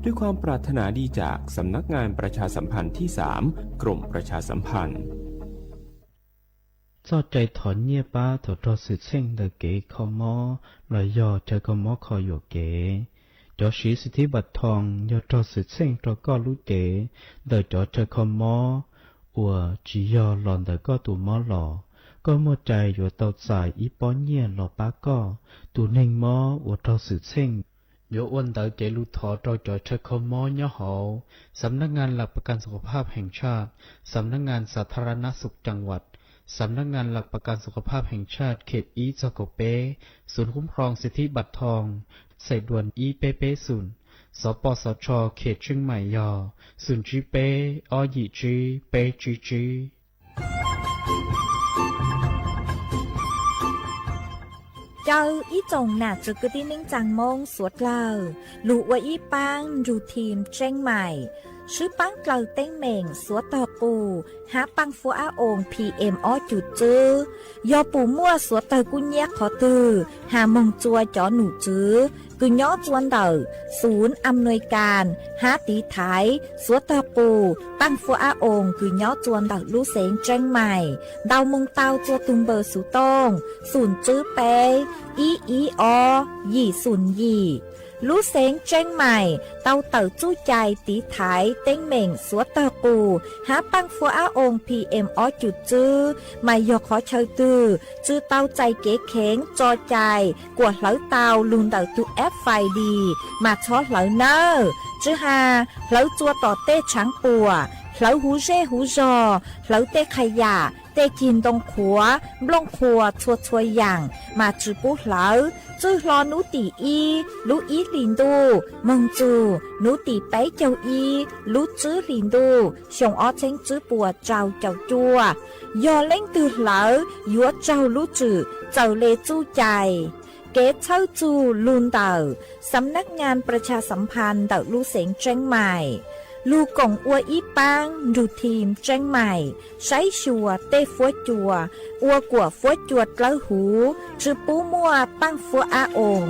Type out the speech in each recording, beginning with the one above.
ด้วยความปรารถนาดีจากสำนักงานประชาสัมพันธ์ที่สาม กรมประชาสัมพันธ์ Txoj cai thov nyiaj pab thaum raug xwm txheej ntawm kev kho mob los yog chaw kho mob kho yuam kev. Cov siv xib thib npam thoo yog raug xwm txheej rau koj lub cev ntawm cov chaw kho mob uas tsis yog los ntawm koj tus mob los. Koj muaj cai yuav tau txais ib pob nyiaj los pab koj. Tus neeg mob uas raug xwm txheej yuav ua ntawv cev lus thov rau cov chaw kho mob nyob hauv Sams nab ngan lam pas kas su kha phaj heev tshaj, Sams nab ngan xas thas ra nab xum cag vam, Sams nab ngan lam pas kas su kha phaj heev tshaj khej ib txog kaum peb, xum kub hroo xib thib npam thoo, xais duas ib peb peb xum, xov pos xov tsho khej tseeb maim yog xum tsib peb ob yim tsib peb tsib tsib. Caw ib tsoom nam txwv kwv tij neej tsaa Moob suav dlawg lug ua ib paab nrug thim tseeb maim, swb paab dlawg teeb meem suav tog qus hab paaj fuab ab oos P M ob cum tswb. Yog pum muaj suav dlawg kub nyiab qhov twg has moog tsua cov num tswv kws nyob tsua ntawm xum am nuis kas hab tiv thaiv suav tog qus paaj fuab ab oos kws nyob tsua ntawm lub xeev tseeb maim. Ntau moog tau tsua tug npawb xuv tooj xum tswb peb ib ib ob yim xum yim. Lub xeev tseeb maim tau tawm txuj cai tiv thaiv teeb meem suav tog qus hab paaj fuab ab oos P M ob cum tswb, mas yog qhov chaw twg tsw tau txais kev kheev tso cai kuas hlawv tau lug ntawm tug F F I D mas txhob hlawv nawb. Tsw has hlawv tsua tom tej tshaav puam, hlawv huv zej huv zog, hlawv tej qha yam, tej cig ntoo qhuav, nplooj qhuas txhua txhua yaam mas tsw pub hlawv. Tswj hlo nub tim ib lub ib hlis ntuj moog txug nub tim peb caug ib lub tswb hlis ntuj xyoo ob txheeb tswb puas rau caum cuaj. Yog leej twg hlawv yuav raug lub tswm txawm le txuj cai. Kev txhawb txug lug ntawm Sams nab ngan pas tshas xas phas ntawm lub xeev tseeb maim. Lug koom ua ib paab nrug thim tseeb maim saib xyuas tej fuab cua ua kuam fuab cua dlawb huv, tsw pub muaj paaj fuab ab oos.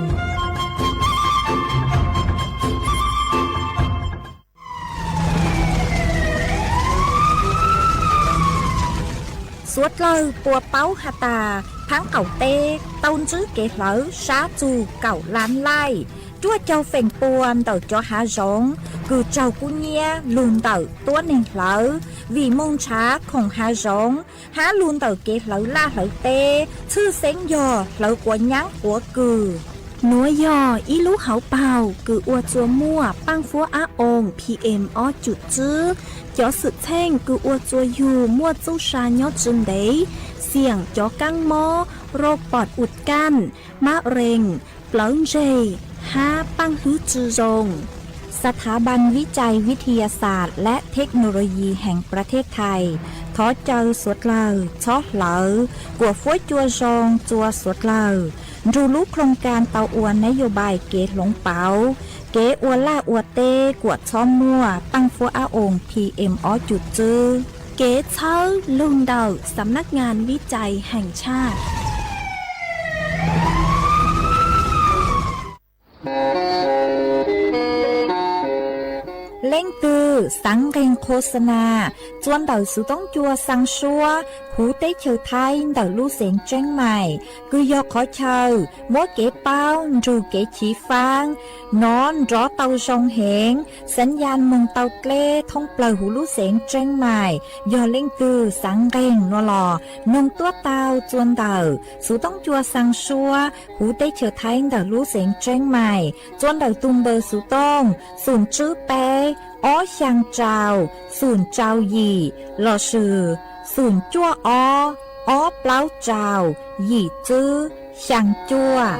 Suav dlawg puas paub has tas, phaab qaum teb tau ntsib kev hlawv sab txug kaum lab laij, cuaj caug feem pua ntawm cov hav zoov kws raug kub nyiab lug ntawm tuab neeg hlawv vim moog nrhav khoom hav zoov hab lug ntawm kev hlawv laj hlawv teb, tshwj xeeb yog hlawv quav nyaab quav kws. Nuav yog ib lub hauv paug kws ua tsua muaj paaj fuab ab oos P M ob cum tswb. Cov xwm txheej kws ua tsua yug muaj txuj sa nyob tsw ntev, xiam cov kaab mob, rau pom ua kaj, mab rees, plawv ntseg, hab paaj hwb tsw zoo. สถาบันวิจัยวิทยาศาสตร์และเทคโนโลยีแห่งประเทศไทย thov caw suav dlawg txhob hlawv kuam fuab cua zoo tsua suav dlawg nrug lub khloov kaaj tau ua nab yos npais kev hloov pauv kev ua laj ua teb kuam txhob muaj paaj fuab ab oos P M ob cum tswb. Kev txhawb lug ntawm Sams nab ngan vib cai heev tshaj. Leej twg xaav nqeeg qho xa nas tsua ntawm xuv toob cua xaa suab huv teb chaws Thaib ntawm lub xeev Tseeb Maim, kws yog qhov chaw muab kev paub nrug kev chiv faab nov nrov tau zoo heev, xaav ya moog tau dleb thoob plawg huv lub xeev Tseeb Maim. Yog leej twg xaav nqeeg nuav los noog tuab tau tsua ntawm xuv toob cua xaa suab huv teb chaws Thaib ntawm lub xeev Tseeb Maim, tsua ntawm tug npawb xuv tooj xum tswb peb ob xyaa rau xum rau yim lossis xum cuaj ob ob plaub rau yim tswb xyaa cuaj.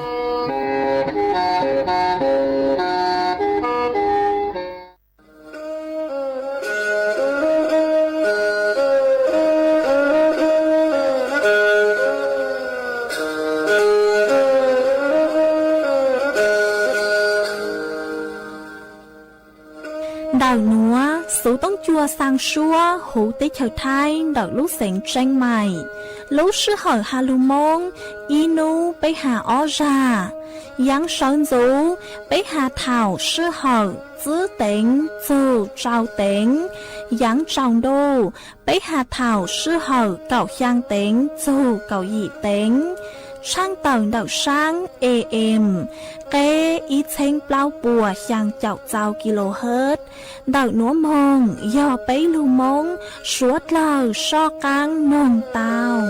Ntawm nuav xuv toob cua xaa suab huv teb chaws Thaib ntawm lub xeev Tseeb Maim Lub sij hawm has lug Moob, ib nub peb has ob zag. Yaav sawv ntxuv, peb has thaum sij hawm txwb teev txug tsau teev. Yaav tsaus ntuj, peb has thaum sij hawm kaum xyaa teev txug kaum yim teev. Tshaaj tawm ntawm saab AM, qeb ib txheeb plaub puas xyaa caum txau kilohertz. Ntawm nuav moog yog peb lug Moob suav dlawg soj qaab noog tau.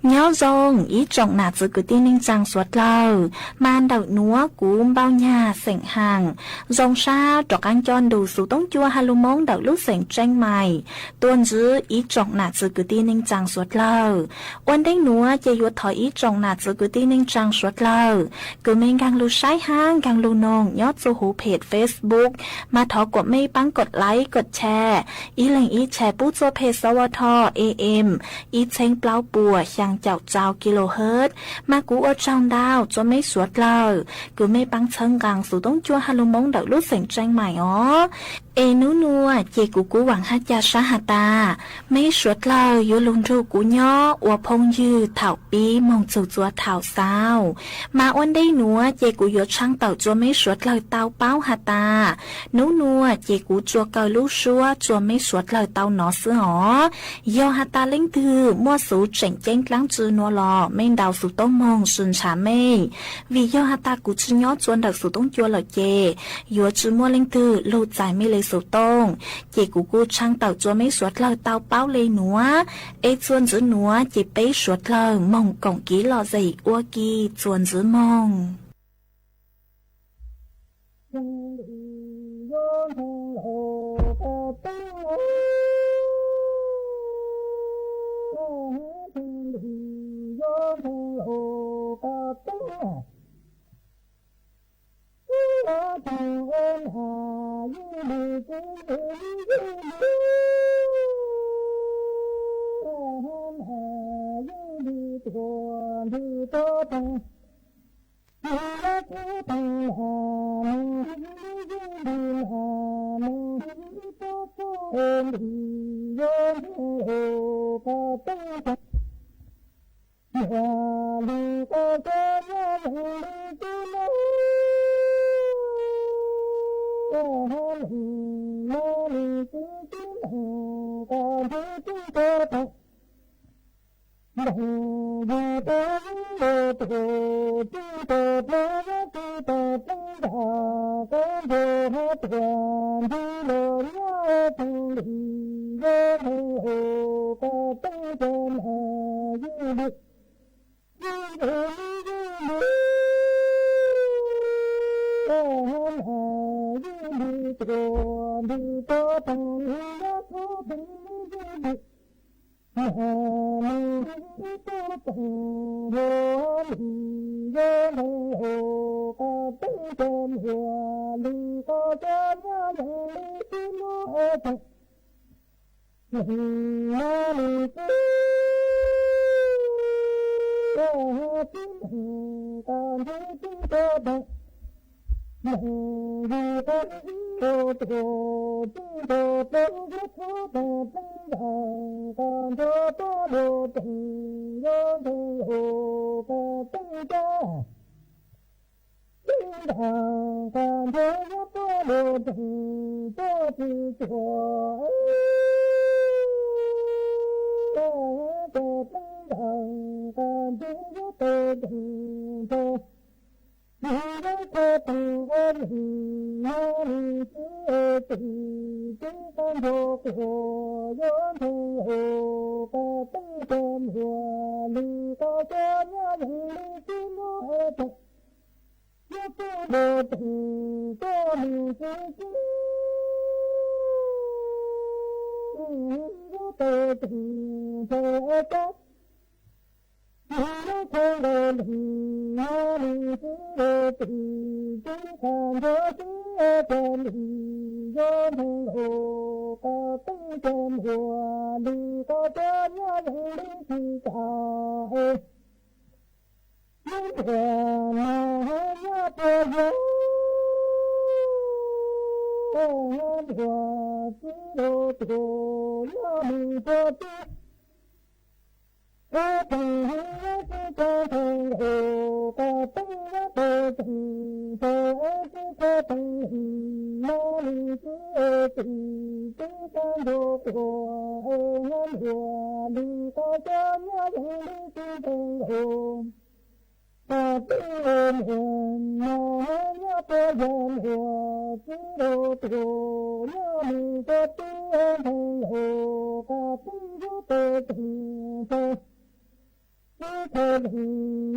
Nyob zoo ib tsoom nam txwv kwv tij neej tsaa suav dlawg, mas ntawm nuav kuv Npauj Nyag xeem Haam zoo sab rov qaab coj nrug xuv toob cua has lug Moob ntawm lub xeem Tseeb Mais tuaj ntsib ib tsoom nam txwv kwv tij neej tsaa suav dlawg. Ua ntej nuav ces yuav thov ib tsoom nam txwv kwv tij neej tsaa suav dlawg kws mej nkaag lug saib hab nkaag lug noog nyob txuj huv phem Facebook, mas thov kuam mej paab kod like kod share, ib leeg ib share pub txuj phem xov ua tho AM ib txheeb plaub puas xyaa caum txau kilohertz. Mas kuv ua tsaug ntau txug mej suav dlawg kws mej paab txhawb nqaa xuv toob cua has lug Moob ntawm lub xeem Tseeb Mais os. Es nub nuav ces kuv kuj vaam hab ca sab has tas mej suav dlawg yuav lug nrug kuv nyob ua phooj ywg thaum pib moog txug txua thaum xaus. Mas ua ntej nuav ces kuv yuav tshaaj tawm txug mej suav dlawg tau paub has tas, nub nuav ces kuv tsuas kaw lub suab txug mej suav dlawg tau nov xwb os. Yog has tas leej twg muaj xuv tseem ceeb dlaab tsi nuav los mej ntaus xuv toob moog sw ntshav mej, vim yog has tas kuv tsi nyob txua ntawm xuv toob cua lawm ces yuav tsi muaj leej twg lug txais mej le xuv toob. Ces kuv kuj tshaaj tawm txug mej suav dlawg tau paub le nuav, es txuas ntxiv nuav ces peb suav dlawg moog koom kiv lom zem ua ke txuas ntxiv moog. Nyob npua no nyob puag yog, npua txiv lus tuag nyob mus puag tib. Ob teeg hwv yog tib co teeg os, koj teeb yog tes teeg, tes ob tib co teeg no li txiv txiv tib kab ntuag tuag, nyob npua li koj cov nyob yeej li txiv teeg os. Koj teeb npua no nyob puag yog npua txiv lus tuag nyob mus puag tib teeg os, koj teeb yog tes teeg tes tib co teeg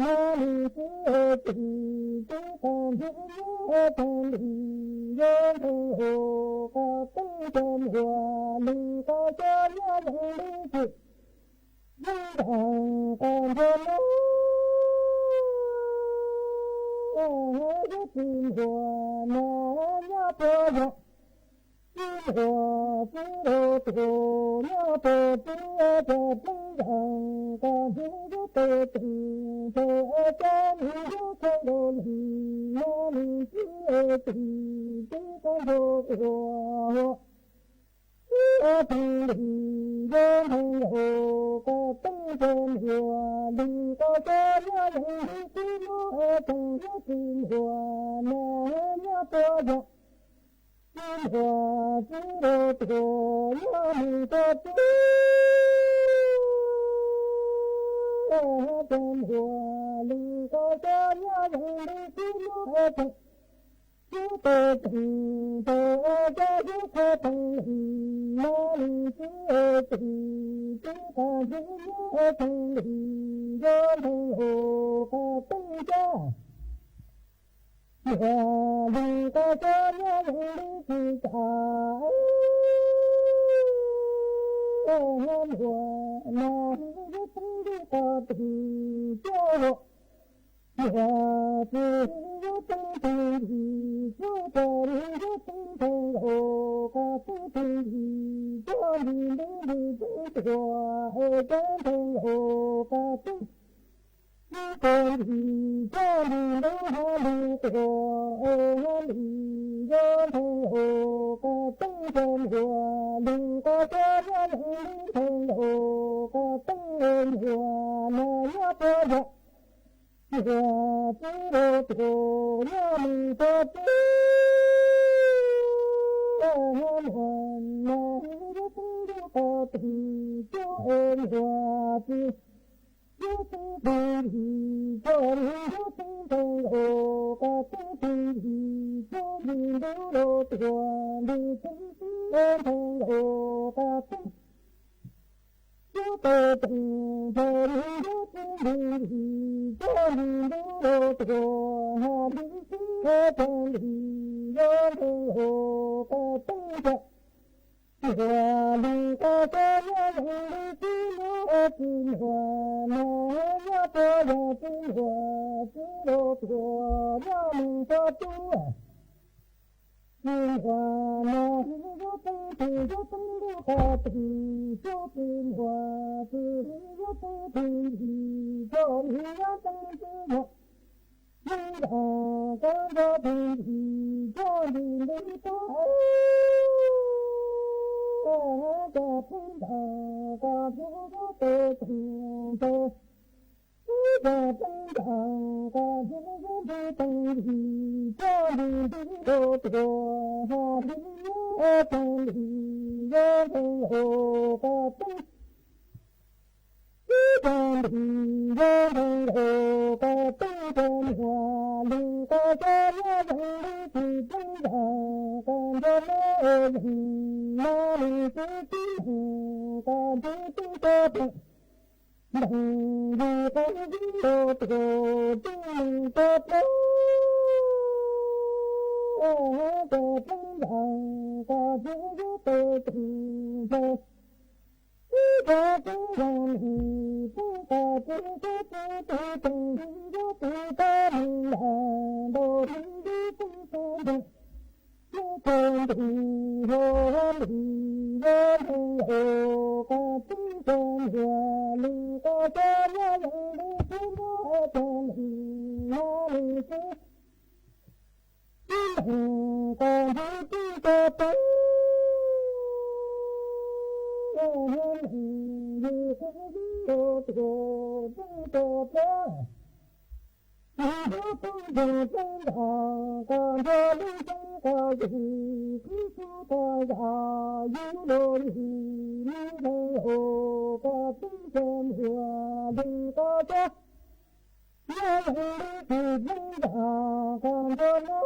no li txiv txiv tib kab ntuag nyob teeg li yog teeg os, koj teeb cov npua li koj cov nyob yeej li txiv yeej nkaus koj npua no. Yog txiv npua no nyob puag yog txiv npua txiv lus tuag nyob puag tib, koj teeb nkaus koj npua yog tes teeg tes cov npua yog teeg nkaus li no li txiv txiv tib kab ntuag tuag. Tib teeg li yog teeg os, koj teeb cov npua li koj cov nyob yeej li txiv npua, teeg yog txiv npua no nyob puag yog txiv npua txiv lus tuag nyob mus puag tib, cov npua li koj cov nyob yeej li txiv npua, teeg yog tes teeg tes cov yog teeg li no li txiv txiv tib kab ntuag nyob teeg li yog teeg os, koj teeb cov npua li koj cov nyob yeej li txiv cas. Npua no yog teeb li koj teeg cov, npua txiv yog teeb teeg li cov, koj li yog teeb teeg os, koj teeb teeg li cov li ntuj li teeb tuag es cov teeg os, koj teeb li cov li cov li ntuj hab li tuag es hab li yog teeg os, koj teeb cov npua li koj cov nyob yeej li teeg os, koj teeb npua no nyob puag yog npua txiv lus tuag nyob mus puag tib, npua no yog teeb li koj teeg cov, npua txiv yog teeb teeg li cov li yog teeb teeg os, koj teeb teeg li cov li ntuj los tuag li teeb teeg os, koj teeb yog tes teeg tes li yog teeb teeg li cov li ntuj los tuag hab li txiv teeg li yog teeg os, koj teeb cov npua li koj cov nyob yeej li txiv npua, txiv npua no nyob puag yog txiv npua txiv lus tuag nyob mus puag tib. Txiv npua no yog teeb teeg yog teeb ntuj koj teeg cov, txiv npua txiv yog teeb teeg li cov li yog teeb txiv yog teeb nkaus koj npua teeg li cov li ntuj tuag, koj teeb nkaus koj npua yog tes teeg tes, koj teeb nkaus koj npua yog ntuj teeg li cov li ntuj los tuag hab li yog teeg li yog teeg os, koj teeb li yog teeg os, koj teeb cov npua li koj cov nyob yeej li txiv teeb nkaus koj npua no yeej no li txiv txiv nkaus koj npua txiv cov teeb nkaus li koj npua los tuag txiv npua tuag, koj teeb nkaus koj npua yog tes teeg tes, koj teeb nkaus li txiv koj txiv txiv txiv txiv teeg li yog txiv koj li nkaus ntaus li yog txiv koj ntaus yog tes ntuj hab li yog tes os, koj teeb cov npua li koj cov nyob yeej li txiv npua tes li no li xwb, tib ntees kom nrhiav tib co teeb, yus kuv yeej los tuaj tseeb tso plab. Yus yuav pheej nrog pheej nram kom nrog lub xeev kom yus khwv xyuas kom yam yus los nim mus ntees los kom tseeb tso muaj leej kom txog. Yog leej li tsis pheej nram kom nrog no,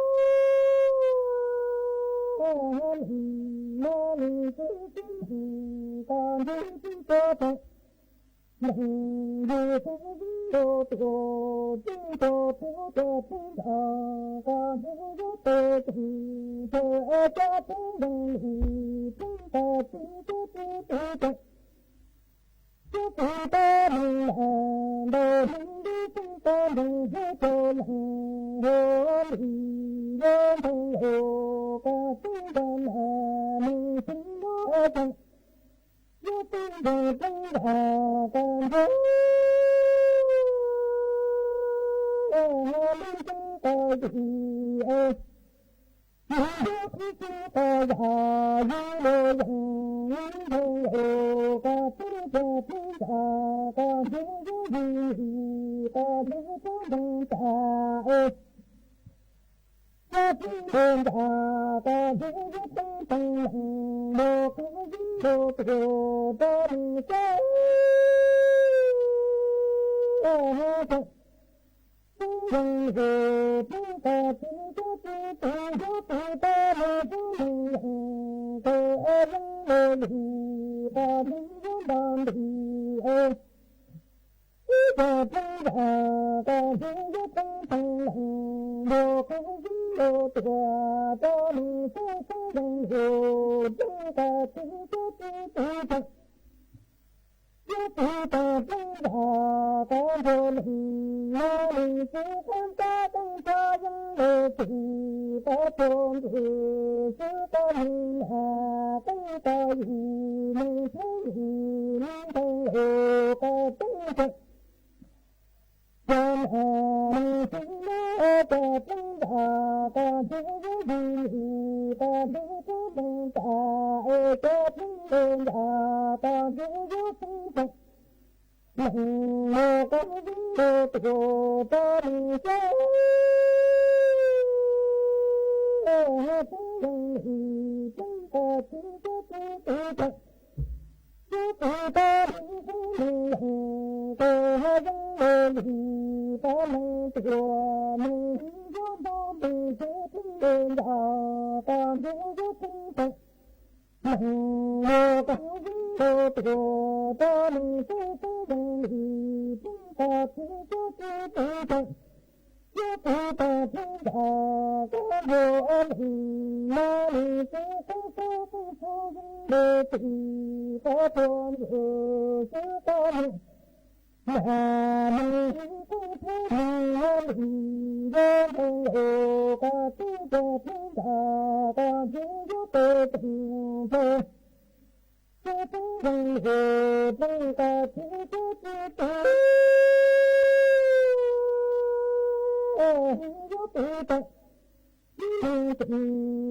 no li xwb tib ntees kom nrhiav tib co teeb. Neeg yus kuv yeej los tuaj tseeb tso plab, cov pheej nram kom nrhiav yuav tau tseeb tso cov pheej zoo li pheej kom tseeb cov pheej tseeb. Cov pheej tau neeg nram ntau neeg lub xeev tau neeg thiab tau leej hos li yuav ntees los kom tseeb tso mas neeg xeev muaj tseeb. Yuav pheej nrog pheej nram kom nrog lub xeev kom yus es yus yuav khwv xyuas kom yam yus los yeej ntees los kom tseeb tso pheej nram kom nrhiav yuav yus kom nrhiav txhob ntees tas es cov pheej nram kom nrhiav yuav teeb teem leej los kuv yeej los tuaj rau nws saib. Pheej zoo li pheej kom tseeb cov pheej tseeb, yuav pheej tau los pheej leej leej, kom yeej los li kom neeg yuav nto nti es ib cov pheej nram kom nrhiav yuav teeb teem leej los kuv yeej los tuaj rau nws saib, pheej zoo li pheej kom tseeb cov pheej tseeb. Yuav pheej tau pheej nram kom nrog neeg no li xwb, qab tab teeb tso yeej los tsis tau txog ntses xwb, kom neeg nram teeb tso yus neeg thiab yus neeg ntees los kom tseeb tso. Cov neeg xeev no cov pheej nram kom nrhiav yuav yus li kom nrhiav txhob ntees tas es cov pheej nram kom nrhiav yuav tseeb tso. Neeg no kuv yeej los tuaj rau nws saib, pheej zoo li pheej kom tseeb cov pheej tseeb tso. Cov pheej tau neeg xeev neeg yeej kom yeej los li tau neeg tuaj neeg yuav nto nti thiab pheej nram kom nrhiav yuav tseeb tso. Neeg no kuv yeej los tuaj rau nws saib, pheej zoo li pheej kom tseeb cov pheej tseeb tso. Cov pheej tau pheej nram kom nrog neeg no li xwb, qab tab teeb tso yeej los tsis tau txog ntses xwb, kom neeg nram neeg kuv pheej neeg no li yuav ntees los kom tseeb cov pheej nram kom nrhiav yuav tau tseeb tso. Cov pheej zoo li pheej kom tseeb cov pheej tseeb, yuav pheej tau tib neeg tseem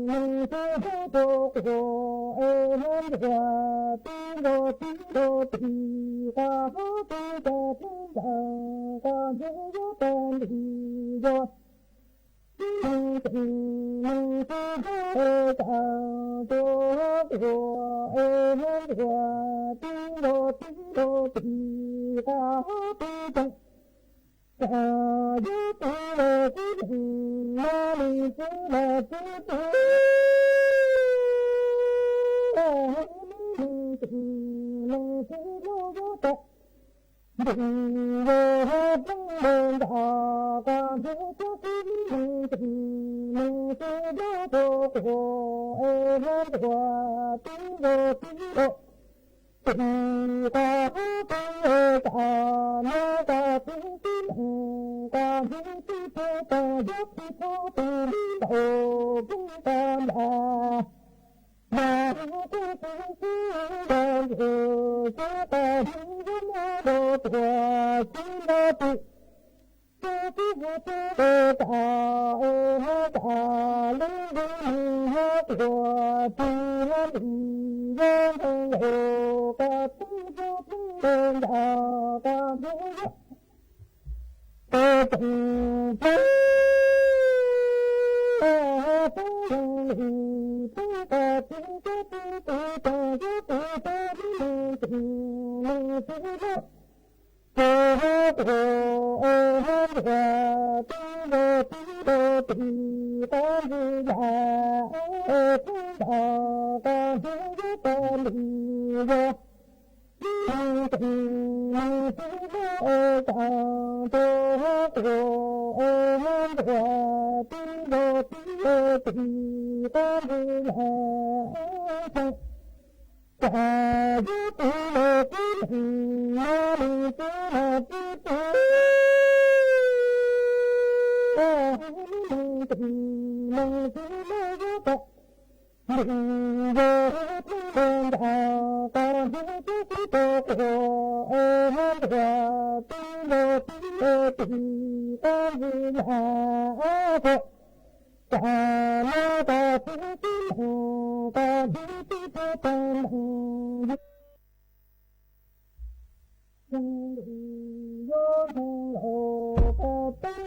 neeg xwb, hlob tau quas es hlob ntuas tib nkaus tib nkaus tim qab, hlob tib cov pheej nram kom nrhiav yuav tau nti zog. Tib neeg tseem neeg xwb, hlob tau cas tuaj quas es hlob ntuas tib nkaus tib nkaus tim qab, hlob tib cov cas yuav tib los tib neeg no li tib los tib tib, hlob tib neeg tseem neeg xwb, hlob yuav tau nti zog, hlob pheej nram kom nrhiav cov tib neeg tseem neeg xwb, hlob tau quas es hlob ntuas tib nkaus tib nkaus tim qab, hlob tib los cas no kom tib tib neeg kom nrhiav tib tib tau yuav tib txhob tib li ntaus pheej tau nram. Mas kuv txiv xwb nrog nres xwb, tas li yuav muab los tuam xwb nrog tim Tus tib hab tib tus tas es hab tas lub ntuj neeg hab tuaj txug hab lim yog ntxoov los koj tub tub tub nca koj ntxub yuav tes tseem pab hab tub zoo li tub koj tub tub tub tub tub tub tub tub tub tub tub tub Ces hab tuaj es hab tuaj tib nkaus tib nkaus tim qab ntxwg yam es tub ncaus koj ntxub yuav tas li yog tib neeg tseem neeg tub lub es cas rau hab tuaj es hab tuaj tib nkaus tib nkaus tim qab ntxwg yam es tseem Cas yuav tus los tib neeg no nws tub los tib tug, neeg tseem neeg tub lub yuav tas li yog tub los nca koj ntxub tub tub tau quas es hab tuaj tib nkaus tib nkaus tim qab ntxwg yam es tseem Cas no koj tub tib neeg koj ntxub tib tug tau neeg yug Zoo li yuav ntseeg los koj tub,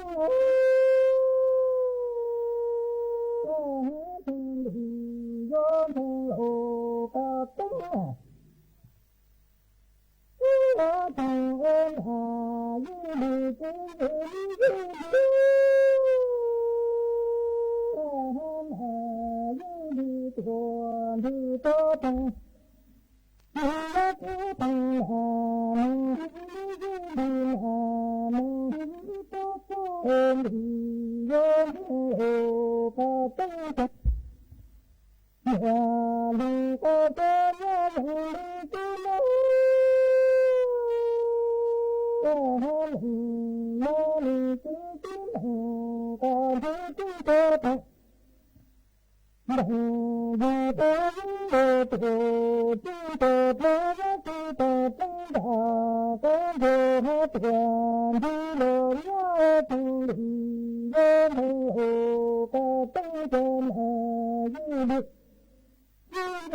zoo li yuav ntseeg los koj tub. Kuv los tseem ua nam yug li kuv yug li yug li, nam yug li tuaj nrug tau teeg, yug los kuv teeg nam neeg yug li yug li nam neeg yug tau txog li yuav ntseeg los koj tub teeg Muaj lug koj cov nyob zoo li tib neeg, koj hab neeg no li tib tib neeg koj nrug tib nrug teeg, nteeg yug tau yug los tuaj tib nrug dlawb yog tib tau teeb nrag koj nrug hab tuaj nrug los nyob tug li yog nteeg los koj teeb cov nam yug li yug li yug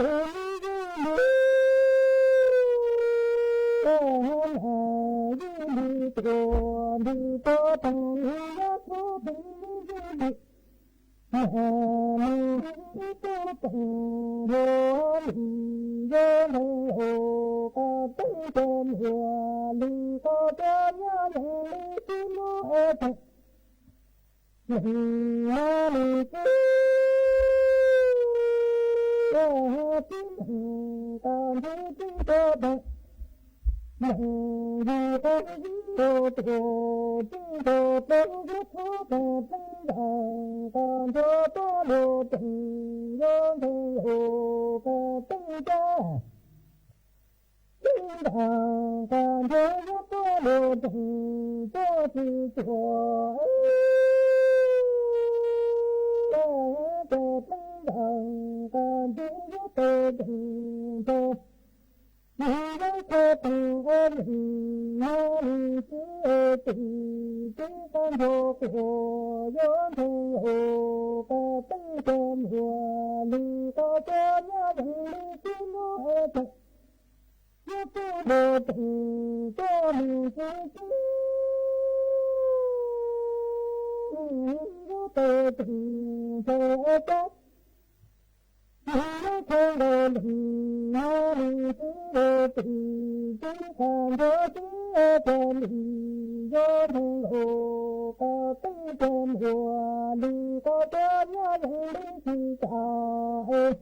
li koj hab nam yug li tuaj nrug tau teeg li yog tug teeg li yug li nam neeg yug tau teeg nrug hab li yog nteeg los koj teeb cov muaj lug koj cov nyob zoo li tib neeg es teeg Neeg no nws tub, tib neeg koj nrug tib nrug teeg, neeg yug koj yug los tuaj tib nrug dlawb yog tug teeg teeb nrag koj nrug tau lug teeg yog nteeg los koj teeb cov Tib nrag koj nrug yog tuaj lug teeg tuaj tsi tuaj, koj teeb nrag koj nrug yog tuaj teeg tuaj, yog tuaj teeg ua neeg no li tib tug tib koj nrug quas yog nteeg los koj teeb cov muaj lug koj cov nyob zoo li tib nrug es teeg Yog tuaj lug teeg tuaj lug tib tug, yog tuaj teeg txhua es cov, yog thov nkaus neeg no li tib tug tib koj nrug tib cov li, yog nteeg los koj teeb cov muaj lug koj cov nyob zoo li tsis tas es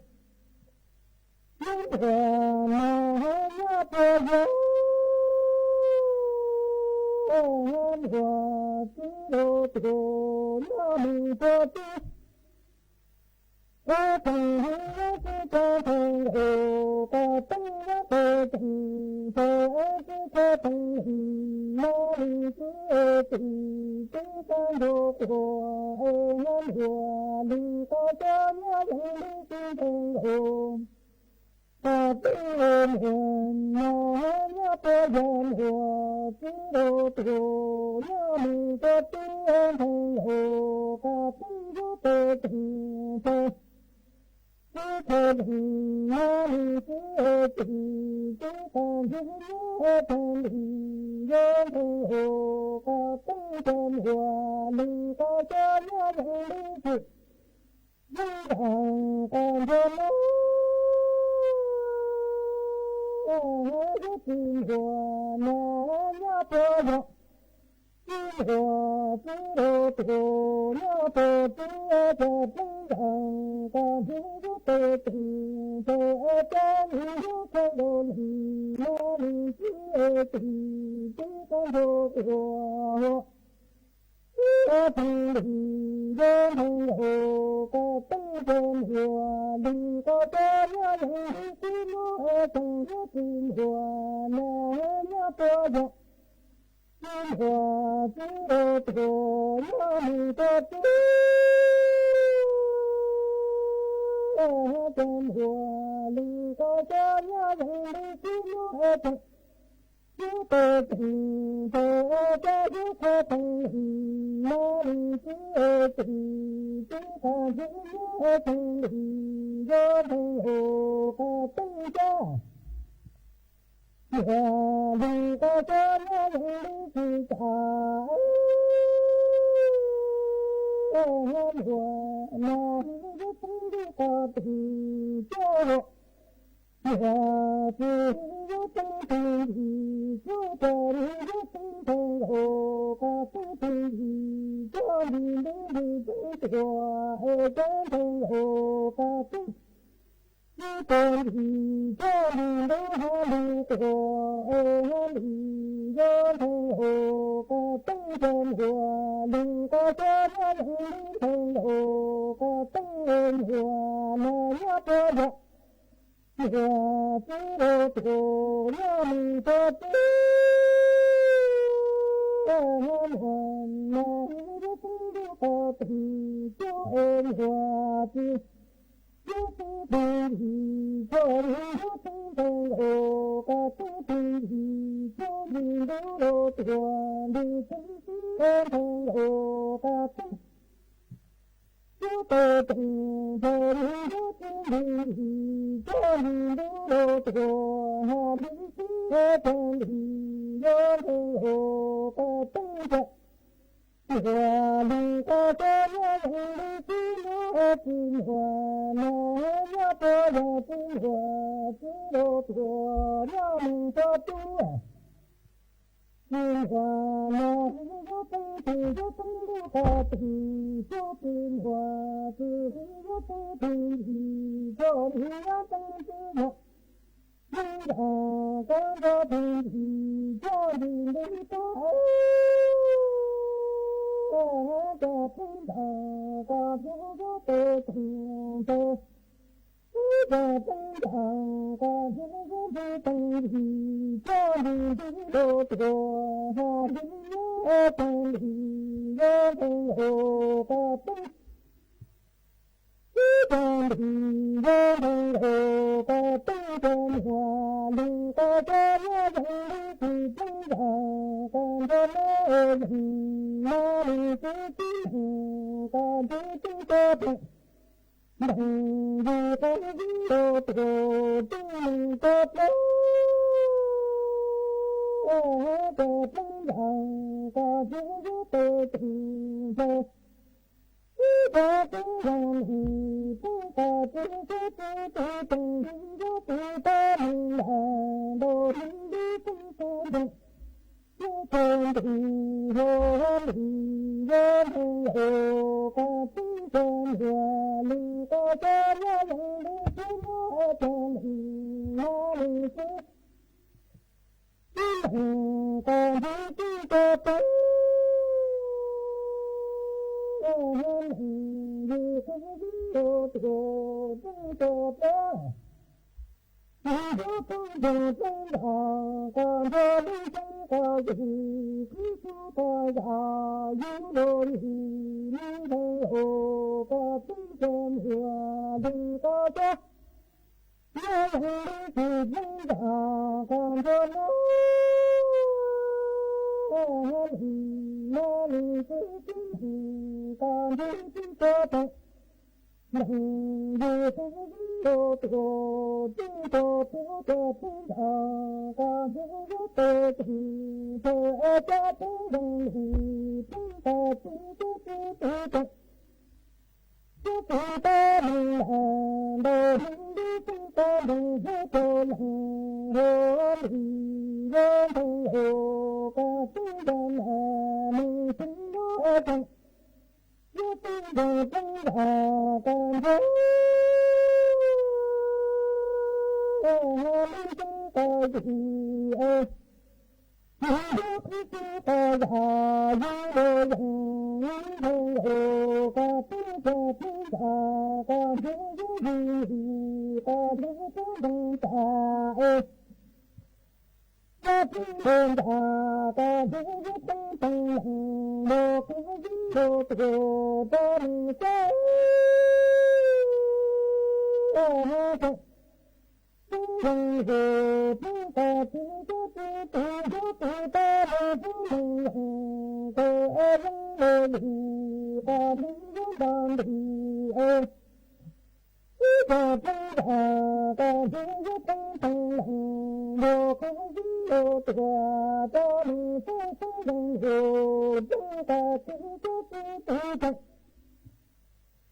Nyob puas mas nyob puas yog, nyob puas tib los tuaj nyob mus puas tib. Koj teeg hwv yog tsis koj teeg los koj teeb yog koj teeg txhua es tsis koj teeg li no li tib tug tib koj nrug quas es nyob puas lug koj cov nyob zoo li tsis nteeg los Koj teeb los muaj no nyob puas yog muaj tib los tuaj nyob mus puas tib. Tus tub qos ntswg nyob tag ntim, yog nteeg hauv qos teeb cov muag, leej qos cov nyob yeej lub txwm, yeej nram qos nrog no. Yog tus muag no nyob puag yog, tus muag txwv rau tuag nyob puag txwv, cov teeb nram qos ntswg yug tes teem, tes cov nws yug khaws nkaus leej, no leej txiv es tim tub qos nrog tuag. Tub qos teeb ntim, yog nteeg hauv qos teeb cov muag, leej qos cov nyob yeej lub txwm, no tseem yog tus muag no nyob puag yog, tus muag txwv rau tuag nyob leej puag txwv, cov muag leej qos cov nyob yeej lub txwm, no tseem yug tes teem, tes cov yug khaws teem leej, no leej txiv es tim tub qos ntswg nyob tag ntim, yog nteeg hauv qos teeb cov muag, leej qos cov nyob yeej lub txwm, cov muag no yug teeb ntim qos teem cov muag, txwv yug teeb teem ntim, txwv cov yug teeb nteeg hauv qos teeb teem ntim, cov ntim ntub ntim teeb tuag, es cov nteeg hauv qos teeb, yug tes ntim, cov ntim ntub hab lug tuag, es hab lug yog nteeg hauv qos teeb cov muag, leej qos cov nyob yeej lub nteeg hauv qos teeb, muag no nyob puag yog, muag txwv rau tuag nyob leej puag txwv, muag no yug teeb ntim qos teem cov es muag txwv yug teeb teem ntim, cov yug teeb nteeg hauv qos teeb teem ntim, cov ntim ntub rau tuag ntim txwv txwv nteeg hauv qos teeb, yug tes teem, cov yug teeb teem ntim, cov ntim ntub rau tuag hab ntim txwv teem ntim, yog nteeg hauv qos teeb cov muag, leej qos cov nyob yeej lub txwm, no txwv muag no nyob puag yog, txwv muag txwv rau tuag nyob leej puag txwv, txwv muag no yug teeb txwv yug teeb ntub qos teem, cov txwv muag txwv yug teeb txwv ntim, cov ntim yug teeb txwv muag, ntim nram qos nrog teem ntim, cov ntim ntub tuag, cov teeb nram qos nrog yug tes teem nteeg, cov teeb nram qos nrog yug ntim teem ntim, cov ntim ntub rau tuag hab ntim nyob teem ntim, yog nteeg hauv qos teeb, txwv cov ntim, yog nteeg hauv qos teeb cov muag, leej qos cov nyob yeej lub txwm, teeb nram qos nrog no, leej no leej txwv txwv nram qos nrog txwv cov teem nteeg, yug qos ntim rau tuag txwv leej puag txwv, cov teeb nram qos nrog yug tes teem nteeg, txwv cov teeb nram ntim, txwv qos txwv txwv txwv txwv teem ntim, yug txwv txwv nram ntau, leej lub teeb txwv nteeg, yug tes ntim hauv hab ntim, yog nteeg hauv qos teeb cov muag, leej qos cov nyob yeej lub txwm, muab cov ntim no leej txwv txwv nram qos nrog txwv cov teeb, hab ntim yug qos ntim rau tuag txwv cov teeb, yug teeb nram teeb nram qos nrog lub teeb qos yug, txwv txwv qos yog yug rau ntim, yug nteeg hauv qos teeb cov muag, leej qos cov nyob yeej lub txwm, teeb nram qos nrog no, hab ntim no leej txwv txwv nram qos nrog txwv cov teeb, Leej yug qhov yeeb los tuaj tseeb tog tub cov pheej nram qab hnub yuav tau tseem phaw cab pheej zeeg li pheej tag tseeb cab pheej tub tseem cab pheej tab meeg lam ntau hneev dub pheej tab meeg hnub rau leej hos li yuav ntseeg los qab pheej nram lam meeg xeev yuav tseem yuav pheej nram pheej nram qab ntsuag hos li pheej qab yim es hnub yuav qhib pheej qab yam yus los yeej ntseeg los qab pheej nram pheej nram qab hnub yuav yim li qab hnub pheej nram nram es Cab pheej nram nram qab hnub yuav pheej pheej leej los qhov yeeb los tuaj rau leej xab hab tseem pheej leej los pheej qab pheej cab pheej tus yuav tus tab los pheej leej leej qhov yeeb los li qab hnub yuav nram nti es Ib cag pheej nram qab hnub yuav pheej pheej leej los qhov yeeb los tuaj rau leej xab pheej leej los pheej qab pheej cab pheej tus tseem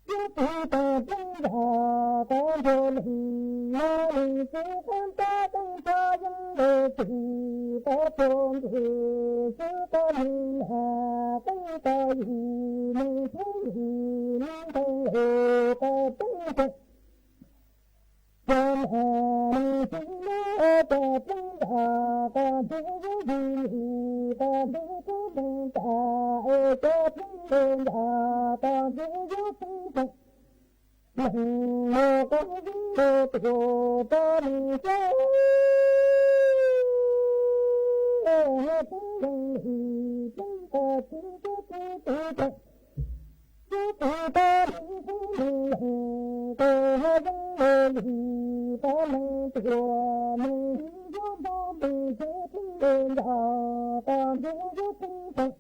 yuav tus tag pheej nram qab nrog leej no leej xwb qab ntab qeej tshaj yeeb los tsis qab rog ntxwg xwb qab leej na qeej qab yim leej thib yim leej ntees los qab pheej tseem Cov nam neeg xeev Moob cov pheej nram qab hnub yuav yim li qab hnub pheej nram es cov pheej nram qab hnub yuav pheej pheej leej los qab yeeb los tuaj rau leej xab hab pheej leej li pheej qab pheej cab pheej tus tseem Cab pheej tab meeg xeev leej leej qab hab yeeb los li qab leej tuaj neeg yuav npog npeeg pheej pheej nram qab hnub yuav pheej pheej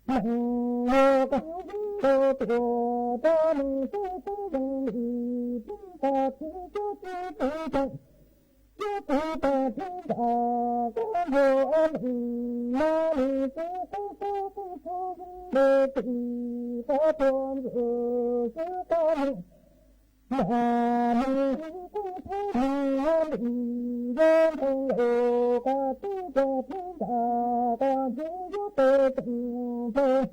leej los qab yeeb los tuaj rau leej xab xeeb leej li pheej qab pheej cab pheej tus tseem Cab pheej tag pheej nram qab nrog leej no leej xwb qab xab qeej tshaj yeeb los tsis qab rog ntxwg xwb qab leej na neeg qeej tshaj neeg hab li yuav npog los qab pheej cab pheej nram qab hnub yuav tau tseem npog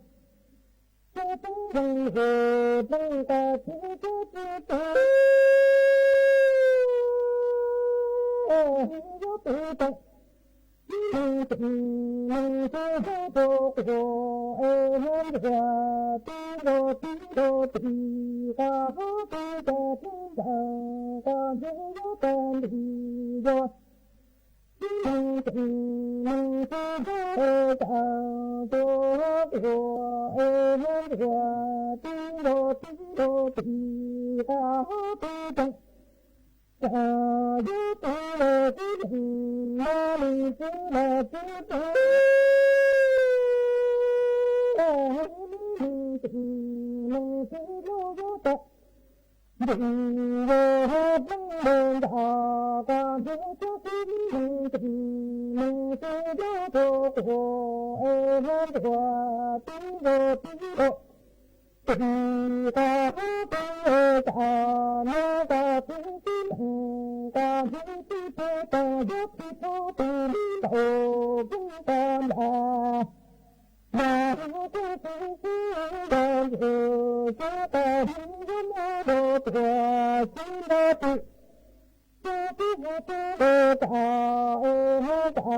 Cab pheej nram los pheej qab pheej cab pheej tus tseem yuav tus tseem Tib neeg tseem neeg xwb hab rau quas es hab ntuas tib nrog tib nrog tib qab hab pheej cab pheej nram qab hnub yuav tag li yog Tib neeg tseem neeg xwb hab rau cas tuag hab tuag es hab ntuas tib nrog tib nrog tib qab hab pheej tseem Cas yuav tus los xwb leej no leej xwb los tib tug hab tib neeg tseem neeg xwb yuav yuav tau Ntees yog hab pheej nram qab hnub tshab tib neeg tseem neeg xwb yuav rau quas es hab ntuas tib nrog tib nrog tib qab hab pheej yuav cas nyob qab pheej tib leej qab hnub tib pheej tas yuav tib tug tus li ntaus pheej tas nram Mas hab tib xwb xwb nrog ntxwg xwb qab hnub yuav nyob rau tuag xwb nrog twg Tib tug hab tib nrog cas es hab cas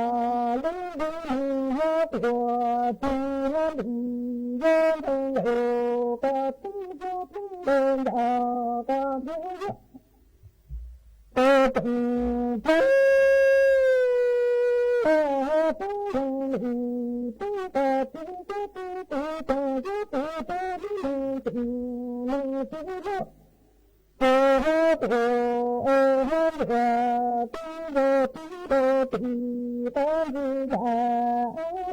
lub ntuj neeg hab tuag tsis hab li yuav npog los qab pheej hab pheej nrog nram qab hnub yuav tau tseem pheej hab pheej zoo li pheej qab pheej cab pheej tus cas yuav tus tib neeg tseem neeg xwb yuav tau hab tuag es hab ntuas tib nrog tib nrog tib qab ntxwg nram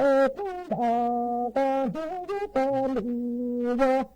es pheej nram qab hnub yuav tag li yog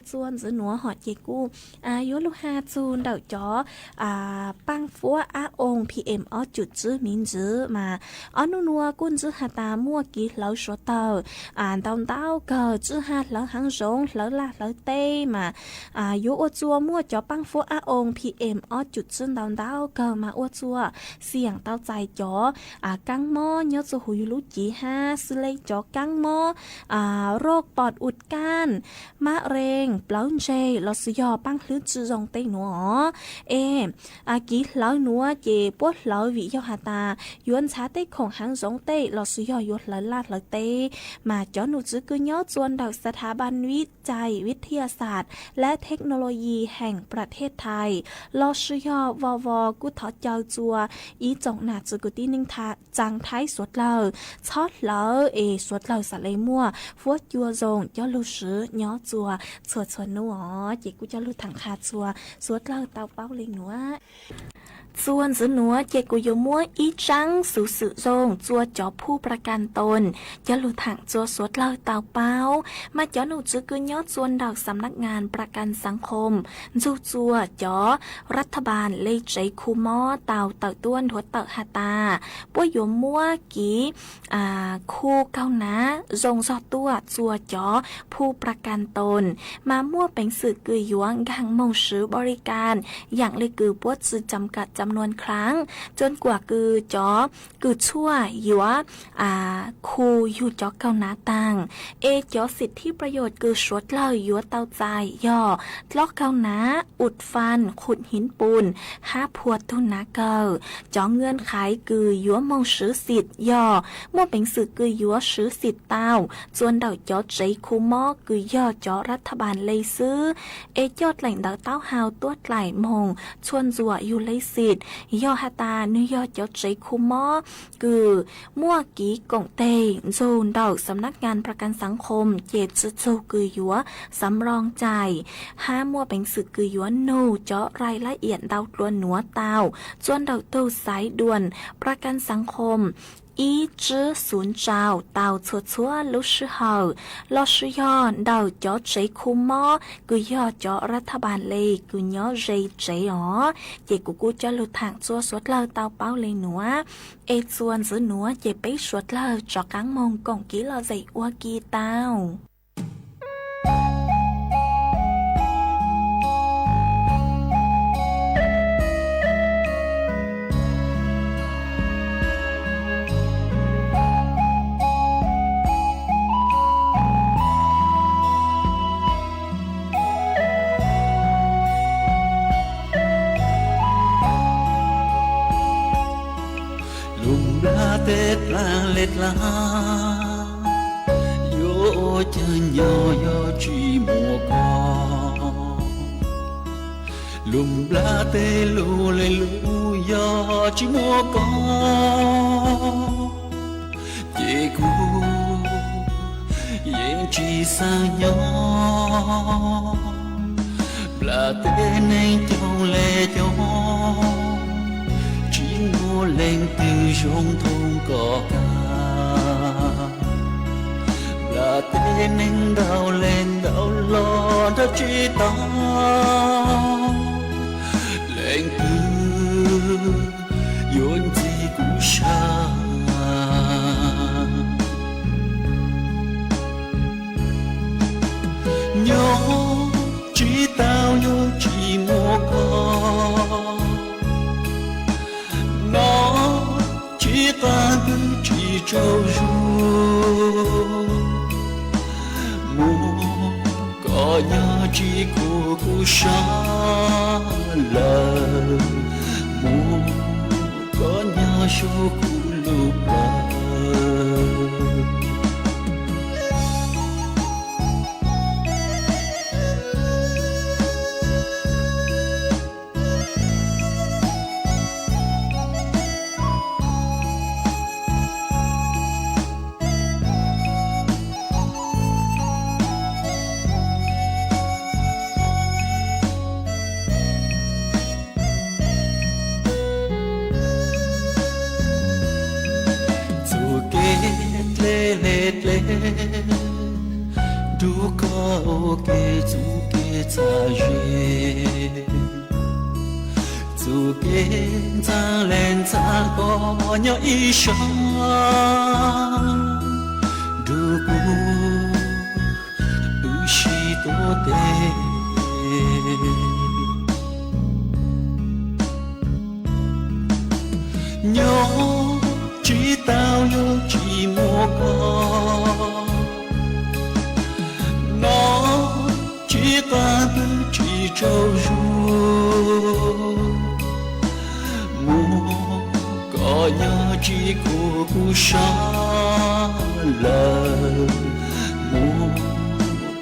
Txua ntxwv nuav hom ces kuj yuav lug has txug ntawm cov paaj fuab ab oo P M ob cum tswb miv ntxwv mas ob nub nuav kuj ntsib has tas muaj kiv hlawv suav dlawg ntau ntau kawg, tswj hab hlawv haav zoov, hlawv laj hlawv teb mas yuav ua txua muaj cov paaj fuab ab oo P M ob cum tswb ntau ntau kawg mas ua txua xiam tau txais cov kaab mob nyob txua huv yug lub civ hab xwb le cov kaab mob roj pom ua kaaj, mab rees, plawv ntseg lossis yog paaj hlwb tsi zoo tej nuav os. Es kiv hlawv nuav ces puab hlawv vim yog has tas yuav ntxhab tej khoom haav zoov tej lossis yog yuav hlawv laj hlawv teb mas cov nom tswv kws nyob txua ntawm ສະຖາບັນວິໄຈ ວິທະຍາສາດ ແລະ ເທັກໂນໂລຢີ ແຫ່ງປະເທດໄທ lossis yog ວວ kuj thov caw txua ib tsoom nom tswv kwv tij neej tsaa Thaib suav dlawg txhob hlawv es suav dlawg xaav le muaj fuab cua zoo coj lug swv nyob txua txhua txhua nub os. Ces kuj coj lug thaam qha txua suav dlawg tau paub le nuav. Txua ntxwv nuav ces kuv yuav muab ib tsaab xuv xwm zoo txua cov phu ປະກັນຕົນ coj lug thaam txua suav dlawg tau paub. Mas cov nom tswv kws nyob txua ntawm ສຳນັກງານ ປະກັນສັງຄົມ ntxug txua cov ລັດຖະບານ le tsev khu mob tau tawm tuaj nthuav tawm has tas puab yuav muab kiv khu kaug nav zoo zog tuaj txua cov phu ປະກັນຕົນ mas muaj peev xwm kws yuav nkaag moog swv ບໍລິການ yaam le kws puab tsi ຈຳກັດຈຳນວນຄັ້ງ จนกว่า kws cov kws tshuaj yuav khu yug cov kaug nav taag. Es cov ສິດທິປະໂຫຍດ kws suav dlawg yuav tau txais yog ทดลอง kaug nav, อุดฟัน, ขุดหินปูน hab phua tug nav kawg. Cov ເງື່ອນໄຂ kws yuav moog swv xim yog muaj peev xwm kws yuav swv xim tau txua ntawm cov tsev khu mob kws yog cov ລັດຖະບານ le xwb. Es coj dlaim ntawv taub hau tuab dlaim moog txhua ntxuam yug le xim yog has tas nwg yog cov tsev khu mob kws muaj kiv koom teg ntxug ntawm ສຳນັກງານ ປະກັນສັງຄົມ ces tsi txug kws yuav ສຳຮອງຈ່າຍ hab muaj peev xwm kws yuav nug cov ລາຍລະອຽດ ntau dlua nuav tau txua ntawm tug ສາຍດ່ວນ ປະກັນສັງຄົມ ib tsib xu rau tau txhua txhua lub sij hawm lossis yog ntawm cov tsev khu mob kws yog cov ລັດຖະບານ le kws nyob ze tsev os. Ces kuv kuj coj lug thaam txua suav dlawg tau paub le nuav. Es txua ntxwv nuav ces peb suav dlawg rov qaab moog koom kiv lom zem ua ke tau. Lub nplaj teb dlaag le dlaag, yuav ua caag nyob yog tsi muaj koj. Lub nplaj teb lug le lug yog tsi muaj koj, ces kuv yeej tsi xaav nyob. Nplaj teb neeg coob le coob, tsi muaj leej twg zoo thoob koj kag. Nplaj teb neeg ntau le ntau los nrug tsi tau, leej twg yuav ntxig kuv sab. Nyob tsi tau yog tsi muaj koj, noj tsi qaab twb tsi tsaug zug. Muaj koj Koj nyob tsis khuv kuv sab lawm, mus koj nyob suav kuv lub plawv. Txoj kev dleb le dleb, nrug koj ua ke txoj kev txhaj ze. Txoj kev ntxhab le ntxhab koj nyob ib sab, nrug kuv wb sib tuav tes. Nyob tsis tau yog tsis muaj koj, noj tsis qab pw tsis tsaug zog. Mus koj nyob tsis khuv kuv sab lawm, mus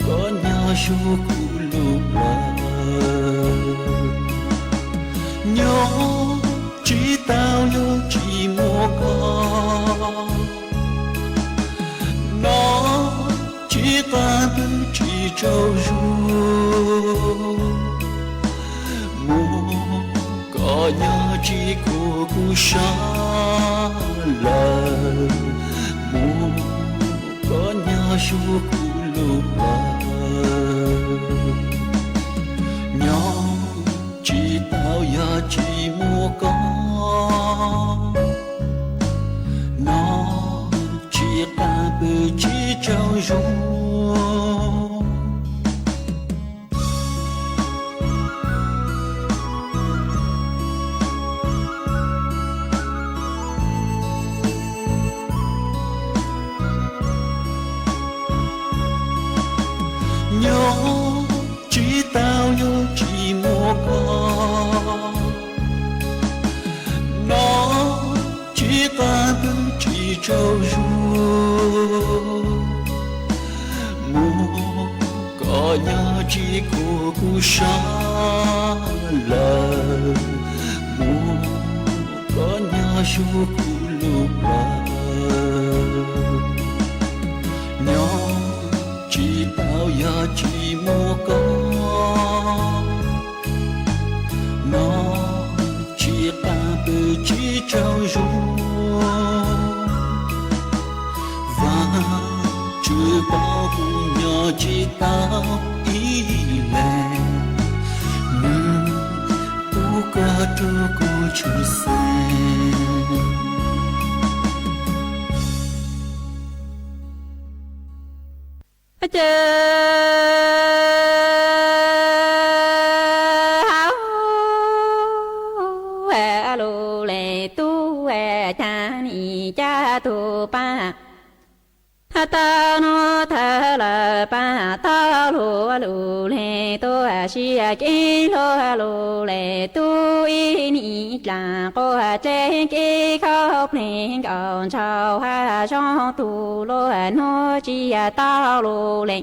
koj nyob suav kuv lub plawv. Nyob tsis tau yog tsis muaj koj, noj tsis qab pw tsis tsaug zog. Mus koj nyob tsis khuv kuv sab lawm, mus koj nyob suav kuv lub plawv. Nyob tsis tau yog tsis muaj koj, noj tsis qab pw tsis tsaug zog. Nyob tsis tau yog tsis muaj koj, noj tsis qab pw tsis tsaug zog. Mus koj nyob tsis khuv kuv sab lawm, mus koj nyob suav kuv lub plawv. Nyob tsis tau yog tsis muaj koj, noj tsis qab pw tsis tsaug zog. Vajtswv paub kuv nyob tsis tau ib leeg, nws pub koj rau kuv tshwm sim. Ces hauv lus le tub, cas nim caj tug paj tau nub thawv lawm, paj tau luag lus le tub, siab kev luag lus le tub, ib nim dlaag quaj dleb kev khaub plig nkaus ntshau hab zoo tug luag nub tsis tau lus le.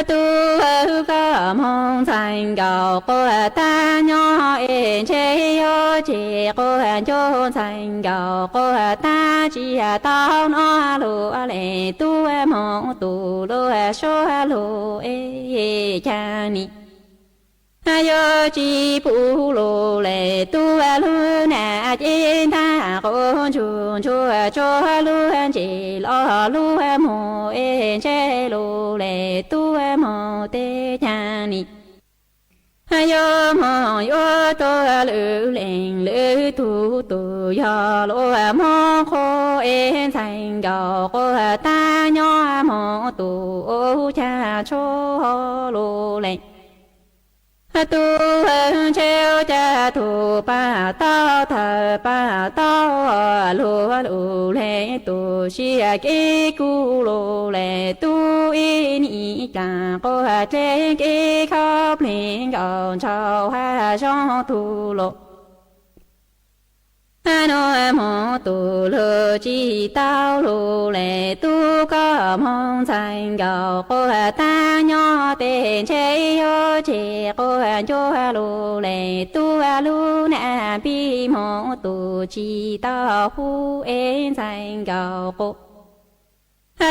Tub, koj moog ntxhais nkaus quaj tag nyob es ntshe yuav ceg quaj ncuj, ntxhais nkaus quaj tag tsis tau nub lug le tub, moog tug luag suab lug es cas nim yuav tsis pum lug le tub, lug nam ces ntag quas ntsuag ntsuag tsuag lug ntse los lug moog es ntshe lug le tub, moog teb cas nim yuav moog yuav tuag lwm leej lwm tug, tug yog luag moog qhuas es ntxhais nkaus quaj tag nyob moog tug ua cas tshuav lug le. Tub, ntshe ua cas tug paj tau thawm paj tau luag lug le tub, siab kev kuv lug le tub, ib nim dlaab quas dleb kev khaub plig nkaus ntshaus hab zoo tug lug. Nuav moog tug lug tsi tau lug le tub, koj moog ntxhais nkaus quas taag nyob teg ntshe yuav tseg quas ncua lug le tub. Lub nam npib moog tug tsi tau hub es ntxhais nkaus quas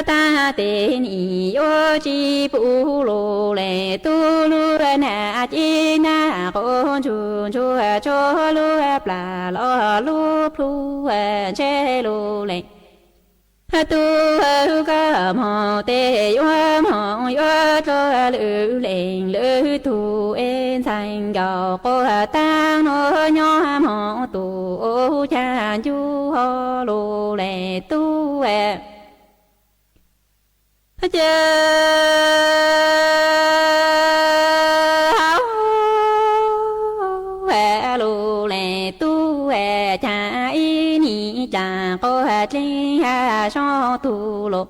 taag teg nim yuav tsi pum lug le tub. Lub nam ci nag quas ntsug ntsuag tsuag lub plag los lub plhu ntshe lug le tub, koj moog teg yuav moog yuav dluag lwm leej lwm tug es ntxhais nkaus quas taag nuav nyob moog tug ua caag ncu lug le tub. Ca hauv lug le tub, caag ib nim dlaab quas dleb hab zoo tug lug.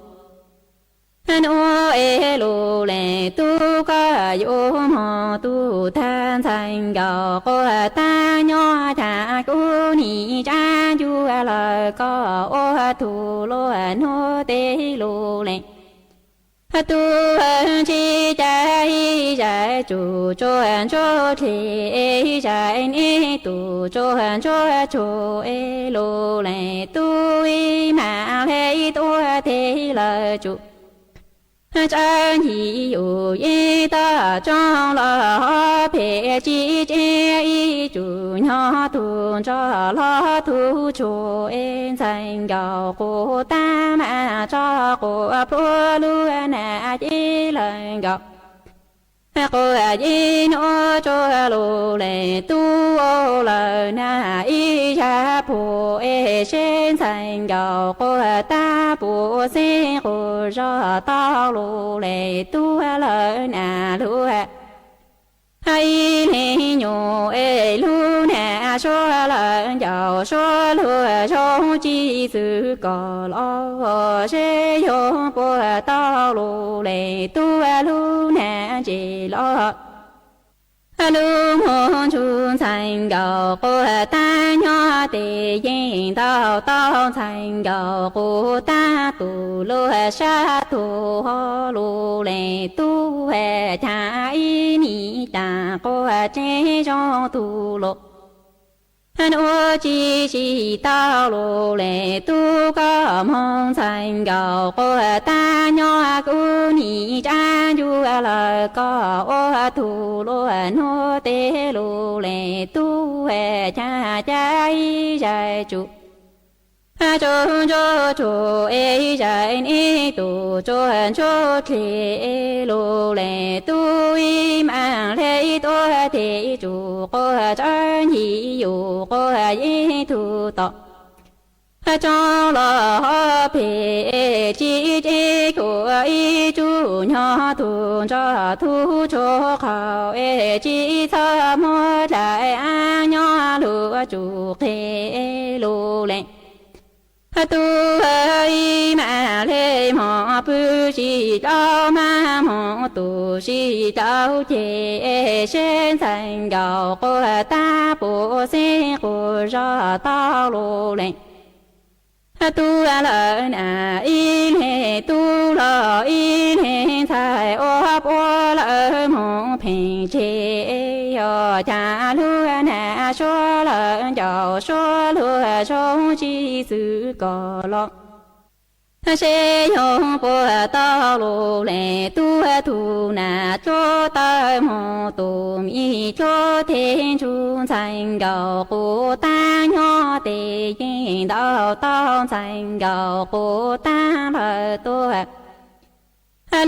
Nuav es lug le tub, koj yuav moog tug taag ntxhais nkaus quas taag nyob caag kub nim tsaab ncu lawm koj ua tug luag nuav teg lug le tub. Ntsib caag ib zag tsum tsuag ntsuag dleb, ib zag neb tug tsuag ntsuag tsuag es lug le tub, ib maam le ib tuab teg lawm tsum tsawb nyi yug yeej tog tsoog los phem tsi tsev, ib tsum nyob tug ntsog los tug tsuag es ntxhais nkaus quas taag maam tso quas plhuav lub nam ci lawm nkaus quas yeej nuav tsuag lug le tub. Lawm nam ib zag puag es seb ntxhais nkaus quas taag puas xeeb quas zog tau lug le tub. Lawm nam lug ib leeg nyuam es lub nam suab lawm ncaus suab luag zoo tsi xwb kom los seb yog puas tau lug le tub. Lub nam ntse los lub moog ntsug ntxhais nkaus quas taag nyob teg yeej ntau tau ntxhais nkaus quas taag tug luag sab tug ho lug le tub. Caag ib nim dlaab quas dleb zoo tug lug. Nuav tsi tsi tau lug le tub, koj moog ntxhais nkaus quas taag nyob kub nim tsaab ncu lawm koj ua tug luag nuav teg lug le tub. Caag caag ib zag tsum tsuag ntsuag tsuag es zag neb tug tsuag ntsuag dleb lug le tub, ib maam le ib tuab teg tsum quas tsawb nyi yug quas yeej tug tom tsoog los ho phem tsi tsev, kuas ib tsum nyob tug ntsog tug tsuag qhaus es tsi txhob muab dlaim, ab nyob lug tsum qeg lug le tub. Ib maam le moog pw tsi dlauv, maam moog tug tsi dlauv ceg, seb ntxhais nkaus quas taag puas xeeb quas zog tau lug le tub. Lawm nam ib leeg tub los ib leeg ntxhais ua puab lawm moog pheej tseg, yog caag lub nam suab lawm ncaus suab luag zoo tsi xwb kom los seb yog puas tau lug le tub. Tug nam dluab tawg moog tug mij dluab teg ntsug ntxhais nkaus quas taag nyob teg yeej ntau tau ntxhais nkaus quas taag lawm tuab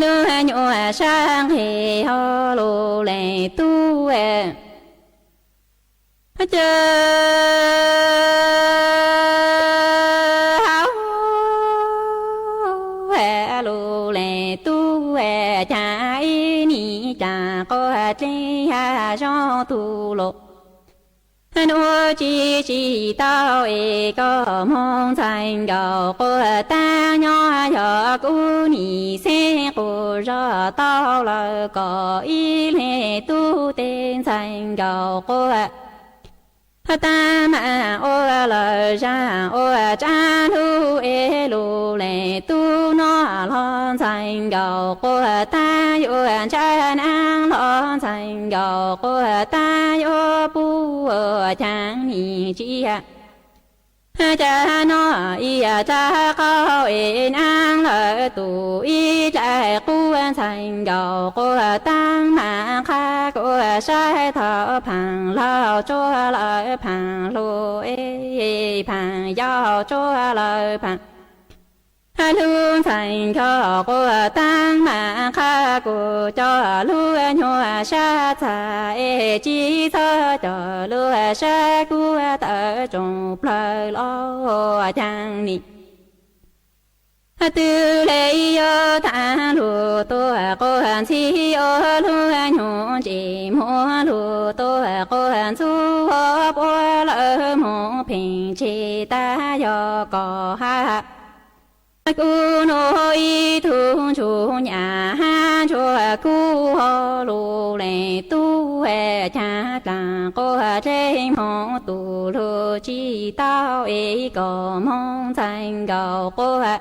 lub nyuas sab nqeg ho lug le tub. Ca hauv lug le tub, caag ib nim dlaab quas dleb hab zoo tug lug. Nuj tsis tsis tau es koj moog ntxhais nkaus quas taab, nyob yog kuv nim xeeb quas zog tau lawm kom ib leeg tub teg ntxhais nkaus quas taab mam ua lawm zag ua tsaab lug es lug lees tub noj los ntxhais nkaus quas taab, yuav ntsab naab los ntxhais nkaus quas taab, yuav pub ua caag nim tsis yog ca noj ib dlaab qaub es naab lawm tus ib dlaim qub ntxhais nkaus quas taab mam qha kuas saib thaum phaam laug tsuag lawm phaam hluas es phaam yau tsuag lawm phaam lug ntxhais nkaus quas taab mam qha kuas coj lug nyuaj sab txag es tsis txhob coj lug sab kuas tawm tsoom plawg los caag nim twg le yuav taag lug tuaj quas ntxhib ua lug nyuj ntsis muag lug tuaj quas ntxhub ua puab lawm moog pheej tseg tag yog kom hab kuv nuav ib tug ntsuag nyam hab ntsuag kuv ho lug lees tub caag dlaag quas dlej moog tus lug tsis tau es kom moog ntxhais nkaus quas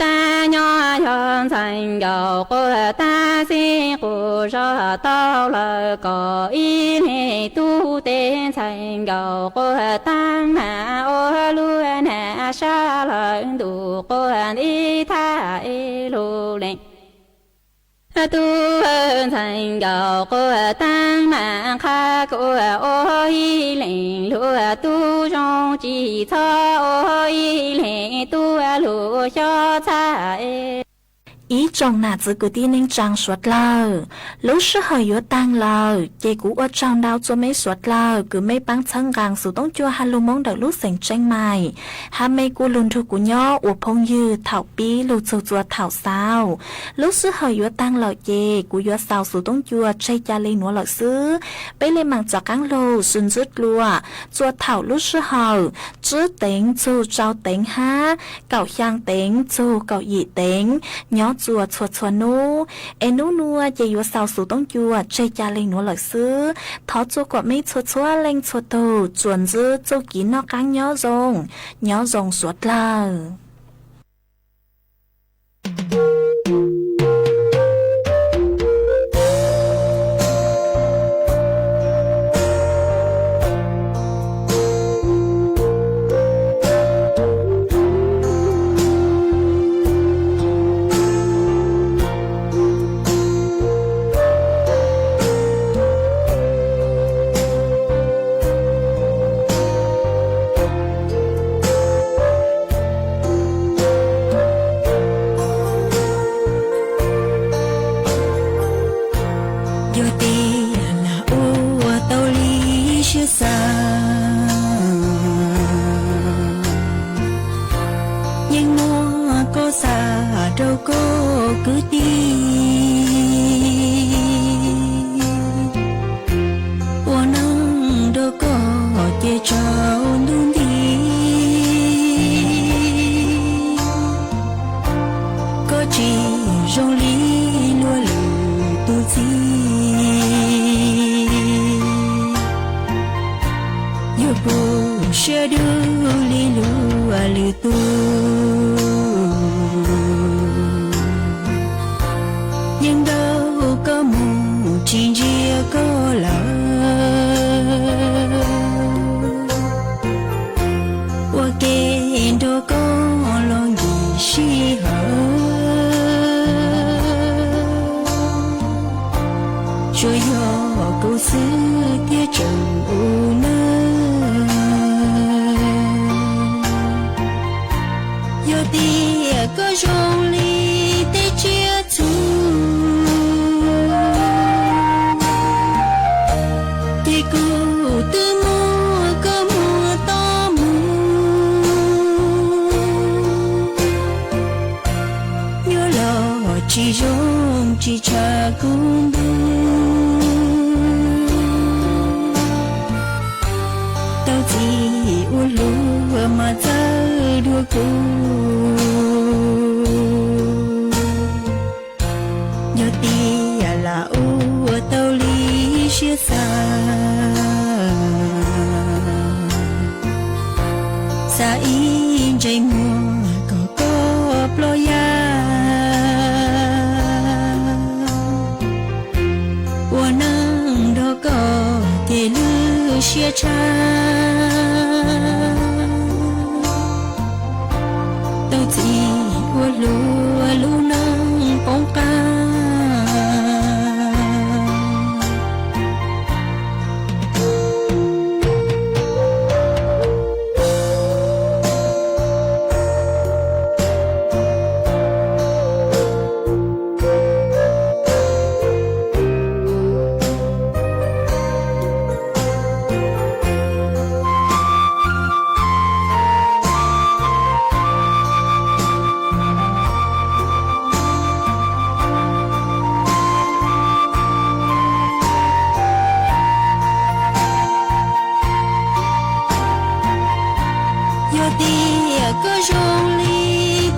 taab, nyob yog ntxhais nkaus quas taab xeeb quas zog tau lawm kom ib leeg tub teg ntxhais nkaus quas taab mam ua lug nam sab lawm ntuj quas ntib thab es lug lees tub ntxhais nkaus quas taab mam qha kuas ua ib leeg lug tub zoo tsis txhob ua ib leeg tub lug xyob txhab es. Ib tsoom nam txiv kwv tij neej tsaa suav dlawg, lub sij hawm yuav taag lawm ces kuv ua tsaug ntau txug meb suav dlawg kws meb paab txhawb nqaa xuv toob cua hab lug Moob ntawm lub xeem Tseeb Maim, hab meb kuj lug nrug kuv nyob ua phooj ywg thaum pib lug txug txua thaum xaus. Lub sij hawm yuav taag lawm ces kuv yuav xaus xuv toob cua tseg ca le nuav lawm xwb. Peb le maam rov qaab lug sw ntsib dlua txua thaum lub sij hawm tsib teev txug rau teev hab kaum xyaa teev txug kaum yim teev nyob txua txhua txhua nub. Es nub nua ces yuav xaus xuv toob cua tseg ca le nuav lawm xwb. Thov txua kom meb txhua txhua leej txhua tug tsuas ntsib txuj kev noj qaab nyob zoo, nyob zoo suav dlawg. Yog tias lam ua tau li siab xav, yeej muab koj xa rau koj kwv tij, ua neej rau koj ces tsaus ntuj nti. Koj tsis zoo li luag lwm tus txiv, yog puv siab dub li luag lwm tus, yeej nrauj koj mus tsis ntsia koj lawm. Ua ke nrog koj los nkim sij hawm, tsuas yog kuv xwb thiaj tseem ua neej. Yog tias koj zoo li tej tsiaj txhu, ces kuv twb muab koj muag tau mus. Nyob los tsis zoo tsis tshua kuv ntuj, dua kuv. Yog tias lam ua tau li siab xav, xav ib ntsais muag kom koj ploj yam, ua neej nrog koj ces lwj siab tshaj. Tau txim ua hluas lub neej poob qab. Yog tias koj zoo li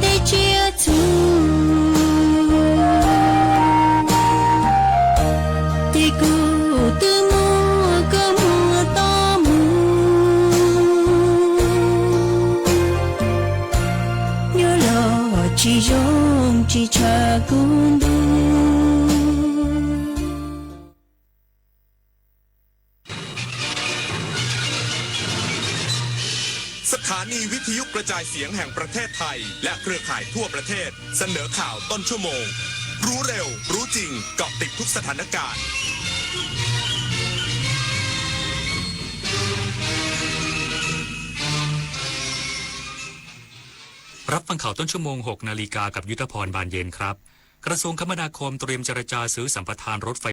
tej tsiaj txhu, ces kuv twb muab koj muag toj mus. Nyob los tsis zoo tsis tshua kuv ntuj. Sas thas niv vij tha yuj kra jai siav heev pra thes thais leh kra khais thua pra thes sas nrov khaum toj tshua moos. Rub rau, rub tsees, kom tim thub sas thas na kas. รับฟังข่าวต้นชั่วโมง หกนาฬิกา กับยุทธพร บานเย็นครับ กระทรวงคมนาคมเตรียมเจรจาซื้อสัมปทานรถไฟ